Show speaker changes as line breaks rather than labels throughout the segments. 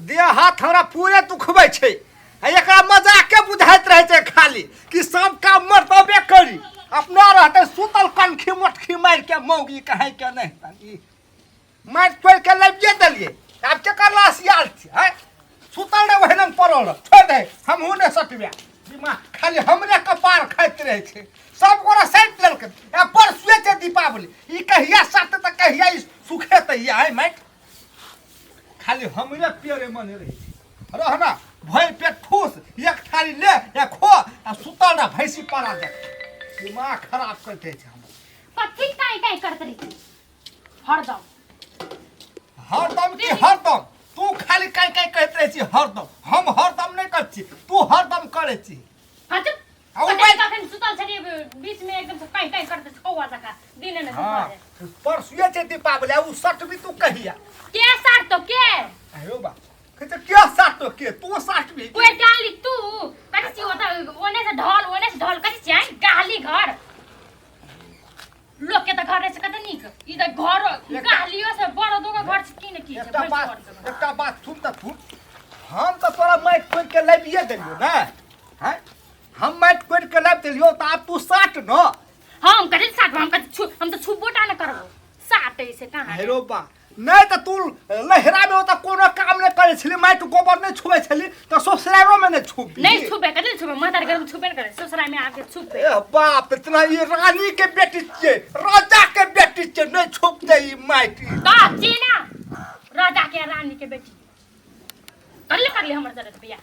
देह हाथ हमरा पूरे दुखबै छै आ एकरा मजाके बुझाइत रहै छै खाली कि सब काम मर्दबे करी अपना रहतै सुतल कनखी मोटखी मारि के मौगी कहे के नहि ई मारि तोड़ि के लाबिए देलियै आब केकर लासियाल छै आँय सुतल रहे ओहिना पड़ल रह छोड़ि दे हमहूँ नहि सटबै दिमाग खाली हमरे कपार खाइत रहै छै सब गोरा सटि लेलकै आ परसुए छै दीपावली ई कहिया सटतै तऽ कहिया ई सुखेतै ई आइ माटि खाली हमरे पेड़े मने रहै छै रह ना भरि पेट ठूस एक थारी ले या खो आ सुतल रह भैंसी पारा दे दिमाग खराब करते छै हमर।
कथी काई काई करत रही हरदम?
हरदम की हरदम? तू खाली काई काई कहैत रहै छी हरदम। हम हरदम नहि करै छी, तू हरदम करै छी।
हाँ चुप।
आ उ
कखन
बात-
कखन सुतल छलियै बीच में एकदम से काई काई करते छै कौआ जकाँ दिने ने।
हाँ, परसुए छै दीपावली आ उ सटबी तू कहिया?
के साथ तो के
आयो बा कहै छै के साटो के तू साटबी?
कोई डाली तू कथी छी ओता ओने से ढोल ओने से ढोल कथी छी आइ गाली घर लोक के तऽ घर रहै छै कते नीक, ई तऽ घर गालियो से बड़ दोगो घर छै की ने की छै।
एकटा
भैंस
बात
घर के।
एकटा बात सुन तऽ तू, हम तऽ तोरा माटि कोड़ि के लाबिए देलियौ ने। हैं, हम माटि कोड़ि के लाबि देलियौ तऽ आब तू साट न।
हम कथी साटबो? हम कथी छु हम तऽ छुबो टा ने करबो, साटे से कहाँ?
हेरो बा, नहि तऽ तू लहरा में ओतऽ कोनो काम नहि करै छली, माटि गोबर नहि छुबै छली, तऽ ससुरारो में नहि छुबी?
नहीं छुबे, कथी छुबे? मातार घर में छुबे ने करे, ससुरा में आके छुबे।
ए बाप, इतना ई रानी के बेटी छियै, राजा के बेटी छियै, नहि छुपतै ई माटि?
का चीना राजा के रानी के बेटी करले करले हमर जरूरत भैया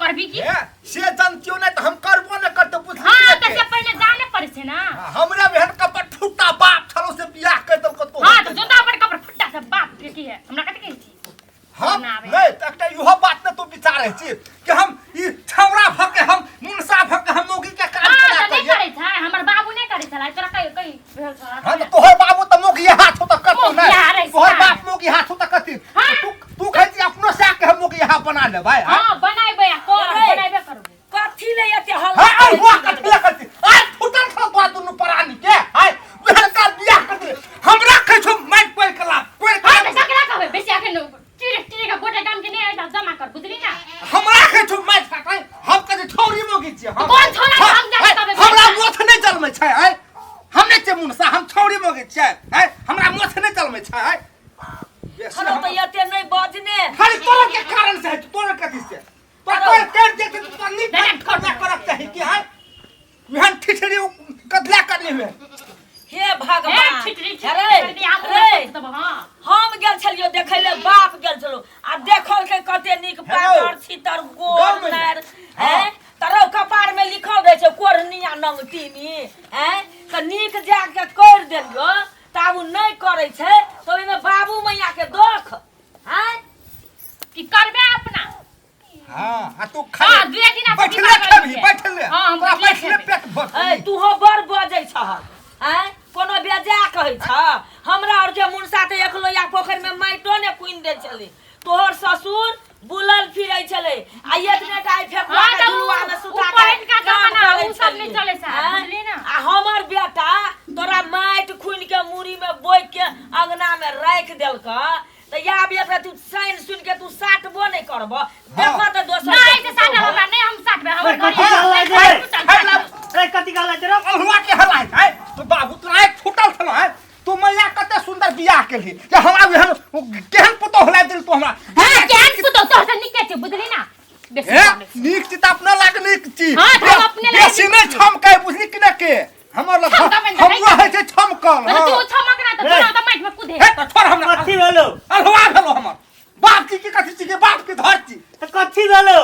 करबी की?
हे, से जनतियो नहि तऽ हम करबो नहि करतौ, बुझली?
हाँ तऽ से पहिले जाने पड़े छै ना।
हमरा एहन कपड़ फुट्टा बाप छलो से बियाह कर देलको तो।
हाँ तऽ जोता पर कपड़ फुट्टा से बाप के की है, हमरा कथि कहै छी?
हम
ना आबै।
नहि तऽ एकटा इहो बात ने तू विचारै छी कि हम ई छौड़ा भऽ के, हम मुनसा भऽ के हम मौगी के काम
हाँ
केना
तऽ नहि
करियै?
करै छै हमर बाबू, नहि करै छलै तोरा कहि कहि भेल छलै?
हाँ तऽ तोहर बाबू तऽ मौगी हाथ तऽ करतौ
मौगी हाथ
नहि?
रहै
तोहर
छै।
बाप मौगी हाथ तऽ करती।
हाँ।
तू तू कहै छी अपनो से आके हम मौगी हाथ बना लेबै? हाँ।
हाँ बनाइबै आ कर
अरे।
बनाइबे करबै।
कथी ले एते हल्ला
हाँ
करै
हुआ
छी?
कथी ले करती? आय फुटल छौ तोरा दुनू प्राणी के। आय लड़का बियाह कर दे हमरा कहै छौ माटि कोड़ि के ला, कोड़ि के
हाँ
ला।
तऽ सकरा कहबै बेसी अखन टीरे टीरे के गोटे गाम के नहि आयल जमा कर, बुझली ना?
हमरा कहै छौ माटि काटै, हम कहै छी छौरी मौगी छियै हम।
कोन छौड़ा?
हाँ,
हम जाके
आय,
कहबै
हमरा
बेटा।
मोछ नहि जलमै छै। आय हम नहि छियै मुनसा, हम छौरी मौगी छियै। आय हमरा मोछ नहि जलमै छै। आय बेसी
हलो तऽ एते नहि बजने।
खाली तोरा के कारण से है, तोरा कथी से तोरा
अरे।
तोरा कर देते तो तोरा नीक
नहीं, नहीं,
करना करक चाही कि है एहन ठिठरी कदला करली हुए।
हे
ए
भगवान,
ठिठरी ठिठरी
अरे
कर दी आबू
अरे
तब। हाँ
हम गेल छलियो देखै ले, बाप गेल छलो आ देखल के कते नीक
हेलो।
पातर छितर गोल
गाँव में।
नार।
हाँ।
हैं तरो कपार में लिखल रहै छै कोरनिया नंगटीनी। हैं तऽ नीक जाके कर देलियो तऽ आब उ नहि करै छै तऽ ओहिमे बाबू मैया के दोख हैं?
की करबे अपना?
हाँ आ तू
हाँ
खाली
दुए दिन आब
बैठले
दीपावली
खेबही
के।
बैठले।
हाँ हम
तोरा
बैठले
बैठले
खेबै।
पेट भरतौ।
ऐ तूहो बड़ बजै छह। हैं कोनो बेजा कहै छ? हमरा और के मुनसा तऽ एक लोहिया पोखरि में माइटो ने खुनि दै छलै, तोहर ससुर बुलल फिरै छलै आ एतने टा आइ फेकुआ
हाँ,
के
तऽ उ-
झुलुआ में
उ
सुता के
पहिलका
काम
जमाना,
करै
उ सब नहि
छलियै।
चलै छै,
हैं?
बुझली ना?
आ हमर बेटा तोरा माटि खुनि के मुड़ी में बोइ के अंगना में राखि देलक तऽ आब एकरा तू साइन सुनि के तू साटबो नहि करब? देखऽ तऽ दोसर
नहीं
के
से साटब हमरा नहीं, हम साटबे हमर
कथी
घर
हल्ला छै?
है।
रे कथी हल्ला छै रे?
अल्हुआ के हल्ला है तो बाबू तोरा एक फुटल छलो है। तू मैया कते सुंदर बियाह केलही जे हमरा एहन केहन पुतोह ला देल तू हमरा।
हां केहन पुतोह तोहर से निके छै, बुझली ना? बेसी
हे
बोलै छै।
नीक छी तऽ अपना लाग नीक छी।
हाँ, तऽ हम अपने लाग
बेसी
नीक
नहि
छी।
छमकै, बुझली कि नहि? के हमर लग
छमकबै तऽ नहि
हमरो होइ छै छमकल।
अरे
हाँ।
तू छमक ना तऽ
हे।
तोरा तऽ माटि में कूदे।
हे तऽ छोड़ हमरा।
कथी भेलो?
अल्हुआ भेलो हमर बाप की, की कथी छी के बाप के धरती।
तऽ कथी भेलो?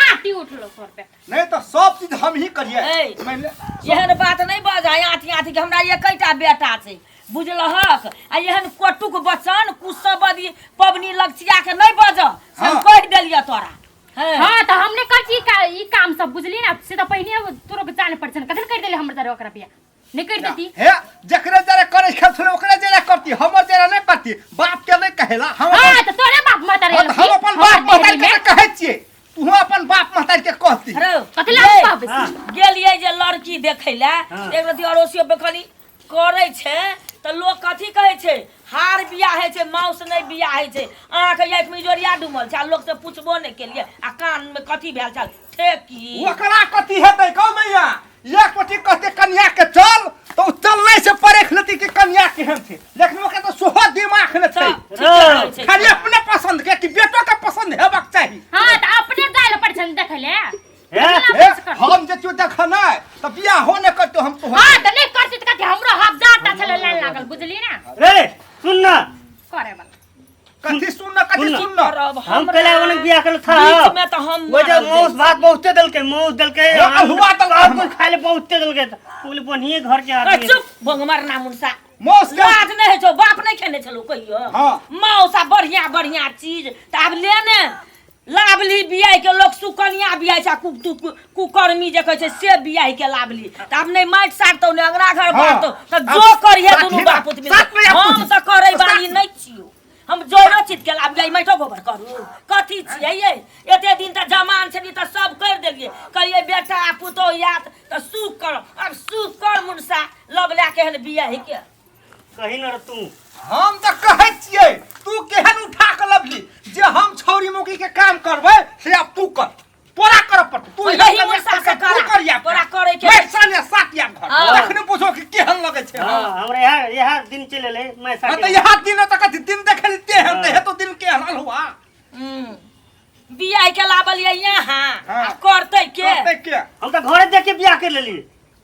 आटी उठलो तोर पे।
नहीं तऽ सब चीज हम ही करिए।
ऐ।
मानि ले
एहन बात नहि बजा आँथि आँथि के, हमरा एकैटा बेटा छै बुझलहक? आ एहन कटुक वचन कुशबदी पबनी लगचिया के नहि बज से हम
हाँ।
कहि देलियऽ तोरा। हैं।
हाँ तऽ हमने कर छी का ई काम सब, बुझली ना? से तऽ पहिने तोरो के जाने पड़ छै, कथन कर देले हमर जरे ओकरा बियाह नहीं कर देती?
हे जकरे जरे करे खेल छलै ओकरे जरे करती, हमर जरे नहि करती। बाप के नहि कहेला हम
हाँ
अपन-
तऽ तोरे बाप महतारी
हाँ, तऽ हम अपन बाप महतारी के कहै छियै, तू अपन बाप महतारी के कहती।
अरे
कथी ला
ये,
कहबै?
हाँ।
गेलियै जे लड़की देखै लए।
हाँ।
एक रति अड़ोसियो पे कनी करै छै तऽ लोक कथी कहै छै? हार बियाह होइ छै माउस नहि बियाह होइ छै। अहाँके आँखिमे इजोरिया डूबल छै आ लोक से पुछबो नहि केलियै आ कानमे कथी भेल छल ठेकी।
ओकरा कथी हेतै कहू मैया? एक गोटी कहते कन्या के चल तऽ ओ चललै से परख लेती कि कन्या केहन छै, लेकिन ओकरा तऽ सेहो दिमाग नहि छै।
तऽ ठीके कहै छै।
खाली अपने पसंद के कि बेटो के पसंद हेबाक चाही।
हाँ तऽ अपने जाय लए पड़ै छै ने देखै लए।
हे?
हे, हम जे छियौ देखनाइ तऽ बियाहो नहि करतौ हम तोहर।
हाँ तऽ नहि करती तऽ कथी हमरो हक जाता छलै लाइन लागल, बुझली ना?
रे सुन ना।
करे वाला
कथी सुन ना, कथी
सुन
सुन ना?
करब
हम
हमरा।
कला ओने बियाह करल था।
बीच में तऽ हम
वो जो
मारल
मौस
जाइ।
भात बहुते देलकै, मौस देलकै,
हे, अल्हुआ देलकै।
सब कुछ खाय ले बहुते देलकै। बोले बढ़िए घर के
ए,
आदमी।
चुप भोंगमर ना मुनसा।
मौस के
लाज नहि होइ छौ? बाप नहि खेने छलौ कहियो?
हाँ।
माउस आ बढ़िया बढ़िया चीज तऽ आब ले ने लाभली बियाह के लोक सुकन्या बियाह छै आ कुकर्मी जे कहै छै से बियाह के लाभली। तऽ आब नहि माटि साटतौ नहि अंगना घर
हाँ।
बाँटतौ तऽ जो करिहे
साथ
दुनू
ही ना,
बापूत मिल
साथ में
हम
आब
तऽ करै वाली
साथ।
नहि छियौ। हम जोड़ो चित के लाभ गई माटो गोबर करू कथी छियै ये? एते दिन तऽ जमान छलियै तऽ सब करि देलियै, कहलियै बेटा आ पुतोहु आयत तऽ सुख कर। आब सुख कर मुनसा लब लए के एहन बियाह के।
कही न रे तू।
हम तऽ कहै छियै तू केहन उठा के लबली जे हम छौरी मुगी के काम करबै से आब तू कर, तोरा करऽ पड़तौ। तू
यही
इहे
मुनसा से
तू
करा।
करिया।
तोरा करै के।
मैं साने सात या घर।
हाँ।
तखने बुझो कि केहन लगै छै।
हाँ, हमरा यहाँ यहाँ दिन चलि एलै मैं
हाँ
साथे।
तऽ यहाँ दिन तऽ कथी दिन देखै तेहन तऽ
हाँ।
हेतो दिन केहन अलहुआ।
बियाह के लाबलियै यहाँ
हाँ।
आ करतै के?
करतै के?
हम तऽ घरे देख के बियाह कर लेलियै।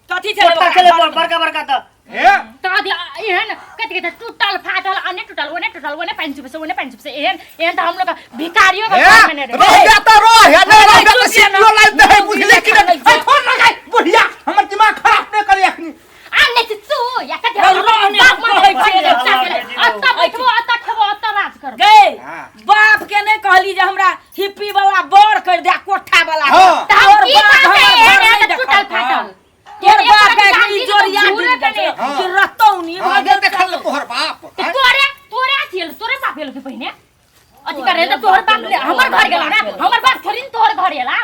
कथी छलै
कोठा
ओकरा
छलै
घरमे?
बड़का बड़का तऽ।
हे
तऽ अथी एहन कथी कहै छै टूटल फाटल अने टूटल ओने टूटल ओने पानि चुपे से ओने पानि चुपे से एहन एहन तऽ हम लोग भिखारियो के घर में नहि
हे
रहै।
रह तऽ रह हे, नहि रह तऽ
चुप
सिपियो लाइब दे है, बुझली कि नहि?
चुप।
ए फोन लगाइ बुढ़िया, हमर दिमाग खराब नहि करी अखनी।
आ नहि तऽ तू या कथी
रह,
हम
रह, नहि,
बाप माय
कहै
घर
छियै,
में
हल्ला
अत्ता
करै
बैठबो अत्ता खेबो अत्ता राज करबो।
गै
हाँ।
बाप के नहि कहली जे हमरा हिप्पी वाला बर कर दे कोठा वाला।
हाँ।
तऽ हम
तोहर
की
बाप
करतै
हमर
एहन
घर
एहन
नहि
तऽ टूटल
देखलकौ।
फाटल।
तोहर
एक
बाप
रति
के
चाँदी
ई
के
जोरिया
झूरे
डूबि गेल
कने।
छै,
हाँ।
कि रतौनी
हाँ,
भऽ
नहि
गेल
देखल
छलौ।
तोहर बाप।
तऽ तोरे तोरे अथी एल तोरे बाप एल के पहिने अथी करे तऽ तोहर बाप ले हमर घर गेला ना, हमर बाप थोड़ी ने तोहर घर एला।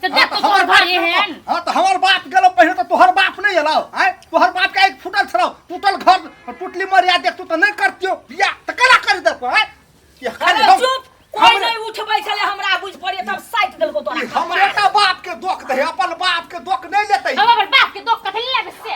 तऽ देख
हाँ,
तू
तऽ
तोहर
हमर
घर
बाप
एहन।
हाँ तऽ हमर बाप गेलो पहिने तऽ तोहर बाप नहि एलौ। आँय तोहर बाप के आँखि फूटल छलौ, टूटल घर टूटली मरिया देखतौ तऽ नहि करतियौ बियाह तऽ केना करि देलकौ? आँय ई खाली
अरे
हम
चुप कोई
हमरे-
नहीं उठबै छलै हमरा बुझि पड़ै तब साटि देलकौ तोरा।
ई हमरे तऽ बाप के दोख दे, अपन बाप के दोख नहि लेतै।
हम अपन बाप के दोख कथी लेबै से?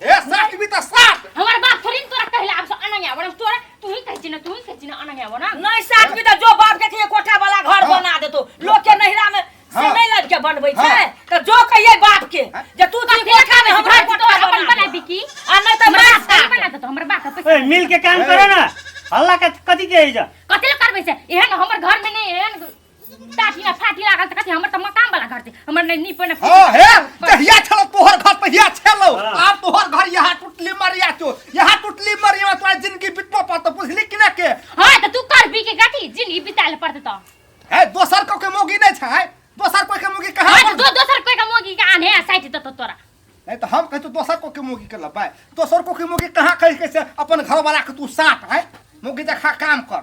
हे सात भी तऽ सात।
हमर बाप थोड़ी ने तोरा कहला आब से अनंग आबो ना, तोरा तू ही कहै छी ना, तू ही कहै छी ना अनंग आबो ना।
नहीं साथ भी तऽ जो बाप के कहिए कोठा वाला घर
हाँ।
बना देतो लोग के नहिरा में से
हाँ।
नहीं लग के बनबै छै
हाँ।
तऽ जो कहिए बाप के
हाँ।
जे तू
कथी
कोठा में
घर
हमरा
तोहर
कोठा
अपन
बना
बना
दे।
बिकी।
आ नहीं तऽ
हमर
मार
बाप
साथ।
बना देतो, हमर बाप के पैसा
ए मिल के काम करो ना, हल्ला के कथी के है?
कथी लए करबै से? एहन हमर घर में नहि एहन टाटी ना फाटी लागल तऽ कथी हमर तऽ मकान वाला घर छै, हमर नहि नीप नहि।
हाँ हे जहिया छलो तोहर घर तहिया छलो।
हाँ।
आब तोहर घर यहाँ टूटली मरिया छो, यहाँ टूटली मरिया तोरा जिंदगी बितबो पड़तो, बुझली कि ना के?
हाँ तऽ तू करबी के कथी जिंदगी बिताए पड़तै तऽ?
हे दोसर को के मोगी नहि छै, दोसर कोई के मोगी कहाँ?
हाँ तऽ दोसर कोई के मोगी के आने आ साइट देतो तोरा।
नहीं तो हम कहतो दोसर को के मोगी के लबै, दोसर को के मोगी कहाँ कहि के से अपन घर वाला के तू साथ है मोगी देखा काम कर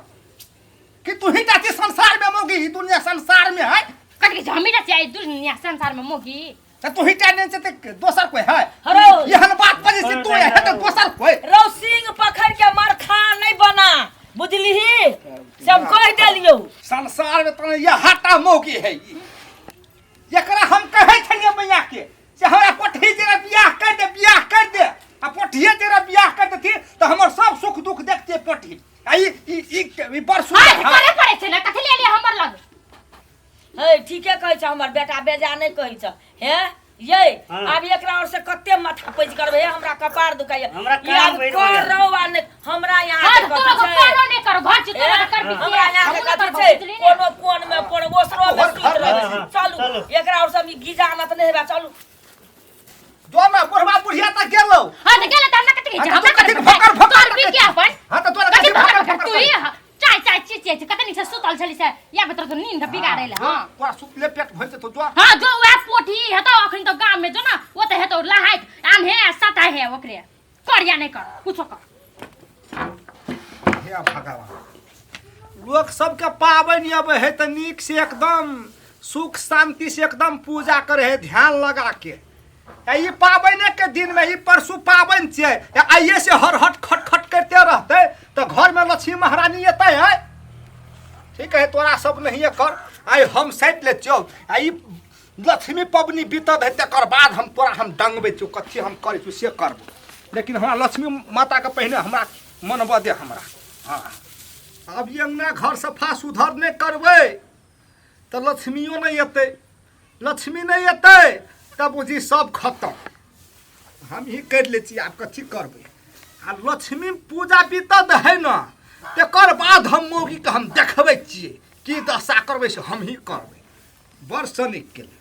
कि तू ही जाती संसार में मोगी ई दुनिया संसार में है।
कथी के हमी जाती आई दुनिया संसार में मोगी?
तो तू ही जाने से ते दोसर कोई है।
हरो।
एहन बात बजे से तू है तो दोसर कोई।
रौ सिंह पकड़ के मरखा नहीं बना, बुझलिही से हम कहि देलियौ।
संसार में तो यह टा मोगी है ई। एकरा हम कहै छलियै मैया के से हमरा कोठी जरा बियाह कर दे, बियाह कर दे, आ पोठिए जरा बियाह कर देती तऽ हमर सब सुख दुख देखतियै पोठी। आ ई ई ई ई बड़
हाँ
सुन्दर।
तऽ करे पड़ै छै ने, कथी ले एलियै हमर लग?
हे ठीके कहै छै हमर बेटा, बेजा नहि कहै छै। हे ये
हाँ।
आब एकरा और से कते माथा पैच करबै? हे हमरा कपार दुखाइया।
हमरा
ई
काम
आब
भरि
कर
गेल।
रहो आ नहि हमरा यहाँ
हाँ
के
तऽ तोरा
कथी छै?
करो नहि करो घर छै तोरा करबी के?
हमरा यहाँ के
हमहूँ
कथी
करबो,
छै?
बुझली ने?
कोनो कोन में पड़ोसरो में
तोहर
सुति
घर
रहबै।
हाँ, हाँ,
चलू
चलू।
एकरा और सब ई गीजा आनत नहि हेबा, चलू।
जो ना बुढ़वा बुढ़िया तक गेलौ।
हाँ तऽ गेलै तऽ हमरा कथी कहै छै?
हाँ, तऽ
हमरा
तू कथी
करबै?
भकर भकर
तोहर बी के अपन?
हाँ तऽ तोरा
कथी
कथी
भकर
भकर
भकर?
भकर
तू ही चाय चाय ची ची कते नीक से सुतल छली से या बतर तो नींद बिगाड़े ले। हाँ
तोरा सुतले पेट भरि जेतौ जो।
हाँ जो वएह पोठी हेतौ अखन तो गाम में जो ना ओ तऽ हेतौ लहाइत आन्हे आ सटा है ओकरे कर या नहि कर कुछो कर।
हे भगवान, लोक सबके पाबनि अबै है तऽ नीक से एकदम सुख शांति से एकदम पूजा करे है ध्यान लगा के। आ ई पाबनि के दिन में ई परसू पाबनि छियै, आ आइए से हर हट खट खट करते रहतै तऽ घर में लक्ष्मी महारानी एतै है। ठीक है, तोरा सब नहीं कर, आइ हम सैत ले छियौ। आ ई लक्ष्मी पबनी बीतत है तकर बाद हम तोरा हम डंगबै छियौ, कथी हम करै छियौ से करबो, लेकिन हमरा लक्ष्मी माताके पहिने हमरा मनबऽ दे हमरा। हँ, आब ई अङ्गना घर सफा सुधर नहि करबै तऽ लक्ष्मियो नहि एतै, लक्ष्मी नहि एतै तऽ बुझी सब खतम। हम ही करि लै छी, आब कथी करबै। आ लक्ष्मी पूजा बीतत है ने तकर बाद हम मौगीके हम देखबै छियै की दशा करबै से हम ही करबै। बड़ सनिक केलै।